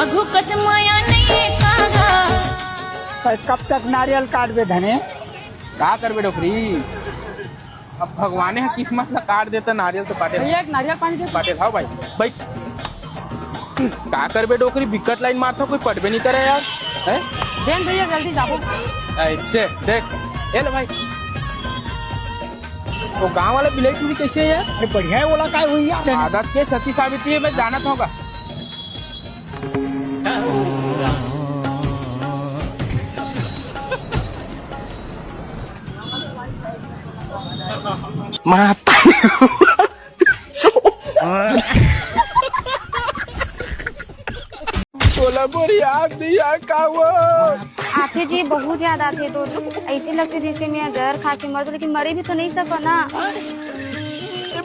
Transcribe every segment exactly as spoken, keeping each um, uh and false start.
घुकत माया नहीं कागा। कब तक नारियल काटबे धने? का करबे डोकरी, अब भगवाने ह किस्मत ला काट देता, नारियल तो काटे। भैया, एक नारियल पानी दे। काटे लाओ भाई, भाई। का करबे डोकरी, बिकट लाइन मारता, कोई पटबे नहीं करे यार। हैं? देन भैया, जल्दी जाबो। ऐसे देख, ए ले भाई, वो गांव वाला बिलाई टूरी कैसे है यार? अरे बढ़िया है, ओला काय हुई यार? आदत के सती सावित्री है, मैं जानत होगा। माता। तोला मोर याद नहीं आय का वो? आथे जी, बहुत याद आथे। तो ऐसे लगथे जैसे मैं जहर खा के मर जाऊं, लेकिन मरे भी तो नहीं सको ना।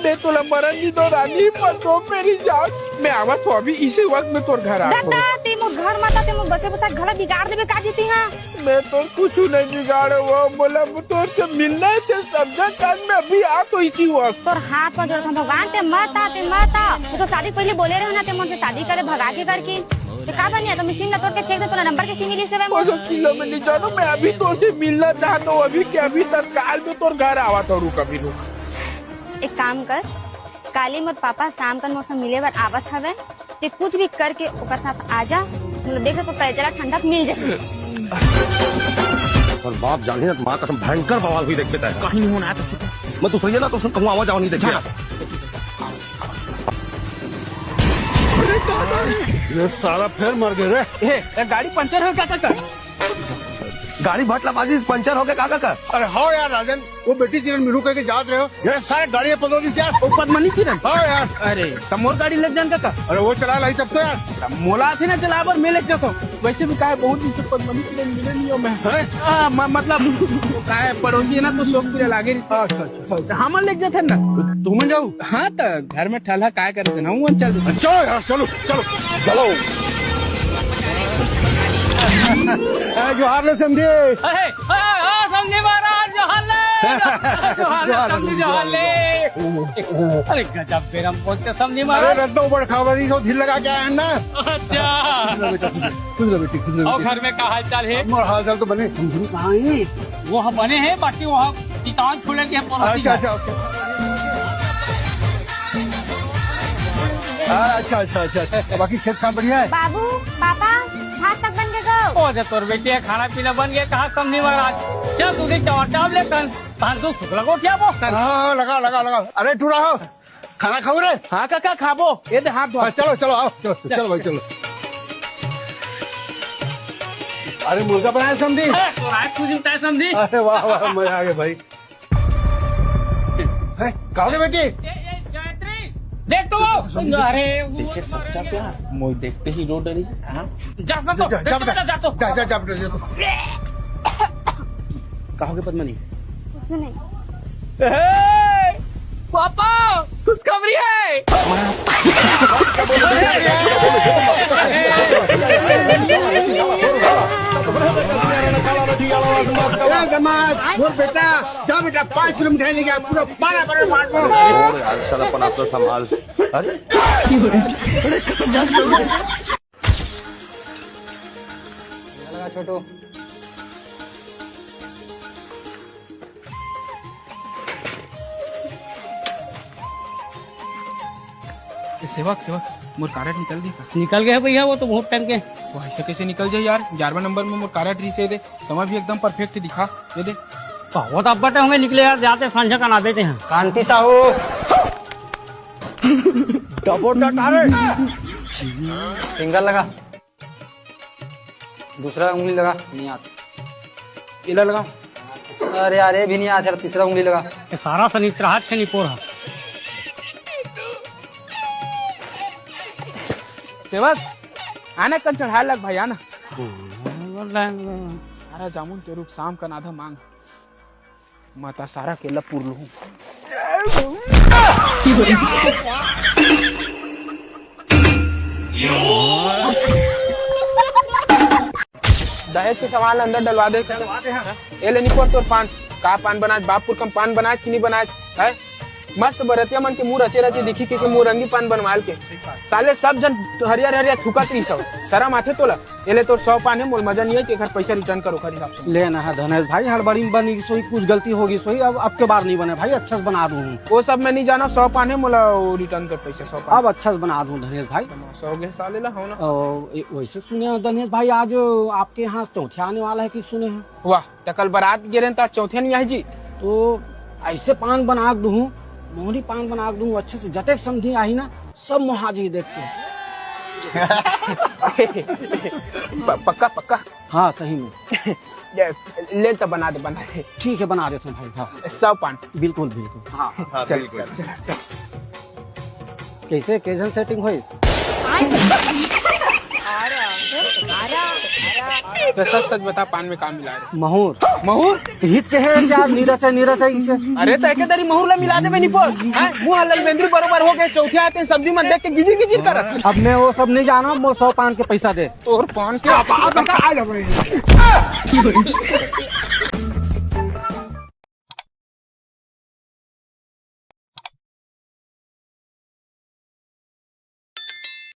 मैं तोला मरन नहीं दो रानी, पर दो मेरी जान। मैं आवत हूँ अभी इसी वक्त में तोर घर आ। दादा, ते मोर घर माता, ते मोर बसे बसा घला बिगाड़ देबे का जीती हाँ? मैं तोर कुछ नहीं बिगाड़े वो, मोला तोर से मिलना है, ते समझा कान में अभी आ तो इसी वक्त। तोर हाथ पर जोड़त हूँ भगवान, ते मत आ, ते मत आ। मैं तो शादी के पहले बोले रहे ना, ते मन से शादी करे भगा के करके। ते का बनिया, तो मैं सिम ला तोड़ के फेंक दे, तोला नंबर के सिम मिली से वो। वो सब चीजों में नहीं जानो, मैं अभी तोर से मिलना चाहता हूँ, अभी के अभी तत्काल में तोर घर आवा तो रुक, अभी रुक। एक काम कर, काली मोर पापा शाम कन मोर से मिले बर आवत हवे, ते कुछ भी करके ओकर साथ आ जा, मतलब देख तो पैजरा ठंडक मिल जाए। और बाप जाने ना, माँ कसम भयंकर बवाल हुई देख बेटा। कहीं नहीं होना है तो चुप। मैं तो सही है ना, तो सुन कहूँ आवाज आवा नहीं देखिए। ये साला फिर मर गए रे। ए, ए, गाड़ी पंचर हो क्या काका? गाड़ी भटला बाजी पंचर हो गया काका का? अरे हाँ यार राजन, वो बेटी किरण मिलू कह के जात रहे हो, ये सारे गाड़ी पकड़ दी क्या? वो पद्मनी किरण? हाँ यार। अरे, तब मोर गाड़ी लग जान काका। अरे वो चला लाई तब तो यार। तब मोला आथे ना चला बर, मैं लेके जाता हूँ। वैसे भी काहे बहुत दिन से पद्मनी किरण मिले नहीं हो मैं। हैं? आ, म-, मतलब, वो काहे पड़ोसी है ना, तो शौक पूरा लागे रही। अच्छा, अच्छा, अच्छा। तो हमन लेके जाते ना। तुमन जाऊ? हाँ, तो घर में ठलहा काय करते ना, वो चल देते। अच्छा यार, चलो, चलो, चलो। ए, जोहार ले समधी। ए, ए, ए, समधी महाराज, जोहार ले। जोहार ले, जोहार ले, समधी, जोहार ले। अरे गजब बेरम बोलते समधी महाराज। अरे रद्दो बड़ खबर ही तो ढील लगा के आया है ना। अच्छा। खुश रहो बेटा, खुश रहो। खुश रहो बेटी, खुश रहो और बेटी। घर में का हाल चाल है? मोर हाल चाल तो बने, समधी कहाँ है? वो हम बने हैं, बाकी वो हम किताब छोड़े के पड़ोसी अच्छा, घर। अच्छा, ओके। अच्छा, अच्छा, अच्छा, अच्छा। बाकी खेत खार बढ़िया है? बाबू, पापा, भात तक बन के गो। ओ, जब तोर बेटी है, खाना पीना बन गया, कहाँ समधी महाराज? चल, तू भी चावल चावल ले, तहन, तहन तू सुखला गोठिया बो। हाँ, हाँ, लगा, लगा, लगा। अरे, टूरा हो, खाना खाऊ रे? हाँ, काका, खाबो। ये दे हाथ धो। हाँ, चलो, चलो, आओ, चलो, चलो भाई, चलो। अरे, मुर्गा बनाया समधी? अरे, तो रात कुछ मिलता है समधी? अरे, वाह, वाह, मजा आ गया भाई। हैं, कहाँ गए बेटी? ए, ए, गायत्री, देख तो वो। अरे, वो देखे सच्चा प्यार, मोई देखते ही रो डरी। हाँ? जा, जा, जा, जा, जा, बेटा, जा, जा, जा, तो। जा, जा, जा, बेटा, जा तो। कहाँ गए पद्मनी? कुछ नहीं। ए, पापा, खुशखबरी है। ए, जमात, मोर बेटा, जा बेटा, पाँच किलो मिठाई लेके आ, पूरा बारह बड़े बांट दो। और यार, साला अपन आप तो संभाल। अरे। लगा छोटू। ए, सेवक, सेवक, मोर कारड निकल गई का? निकल गया भैया, वो तो बहुत टाइम के। वो ऐसे कैसे निकल जाए यार? ग्यारहवाँ नंबर में मोर कारड रहिसे दे, समय भी एकदम परफेक्ट दिखा, ये दे। बहुत अब्बटे होंगे निकले यार, जाते संझा कना देते हैं। कांति साहू। डबोटा कारड। फिंगर लगा। दूसरा उंगली लगा। नहीं आत। इला लगा। अरे यार, ये भी नहीं आत, चल तीसरा उंगली लगा। ये सारा सनीचर हाथ से निपोर है। सेवक, आना कन चढ़ा लग भाई, आना। सारा जामुन ते रुक, शाम कन आधा मांग। माता सारा केला पुरलू। दहेज के सामान अंदर डलवा दे। डलवा दे, हाँ। ए ले निपोर तोर पान। का पान बनाए, बाप पुरखा म पान बनाए कि नहीं बनाए, है? मस्त बरतिया मन के मुंह रचे रचे दिखी के, के मुंह रंगी पान बनवाल के। साले सब झन हरियर हरियर थुकत रही सब। शरम आथे तोला? एले तोर सौ पान हे, मोला मजा नहीं है, तेकर पैसा return कर ओकर हिसाब से। ले ना, हाँ, धनेश भाई, हड़बड़ी में बनी सोई, कुछ गलती होगी सोई, अब, अब के बार नहीं बने भाई, अच्छा से बना दूँ। वो सब मैं नहीं जाना, सौ पान हे, मोला वो return कर पैसा, सौ पान। अब अच्छा से बना दूँ धनेश भाई। तमाशा हो गया साले ला, हो ना। ओ, ए, वैसे सुने हैं धनेश भाई, आज आपके यहाँ चौथे आने वाला है कि सुने हैं? वाह, त कल बारात गे रहेन त चौथे नहीं आई जी। तो ऐसे पान बना के दूँ, मोहरी पान बना के दूँ, अच्छे से जटेक समधी आई ना, सब मोहा जी देख के। प-, पक्का, पक्का? हाँ, सही में। ले, ले त बना दे, बना दे। ठीक है, बना देता हूँ भाई, हाँ। सौ पान। बिल्कुल, बिल्कुल। हाँ, हाँ, चल, बिल्कुल। चल, चल। कैसे, कैसन setting होइस? तो सच सच बता, पान में का मिला रहे? महूर। महूर? हित के है यार, नीरज है, नीरज है इनके। अरे, तो एके दरी महूर ला मिला देबे निपोर। हैं? मुंह ललबेंदरी बरोबर हो गए, चौथे आते सब्जी मन देख के गिजिर गिजिर करत। अब मैं वो सब नहीं जाना, मोर सौ पान के पैसा दे। तोर पान के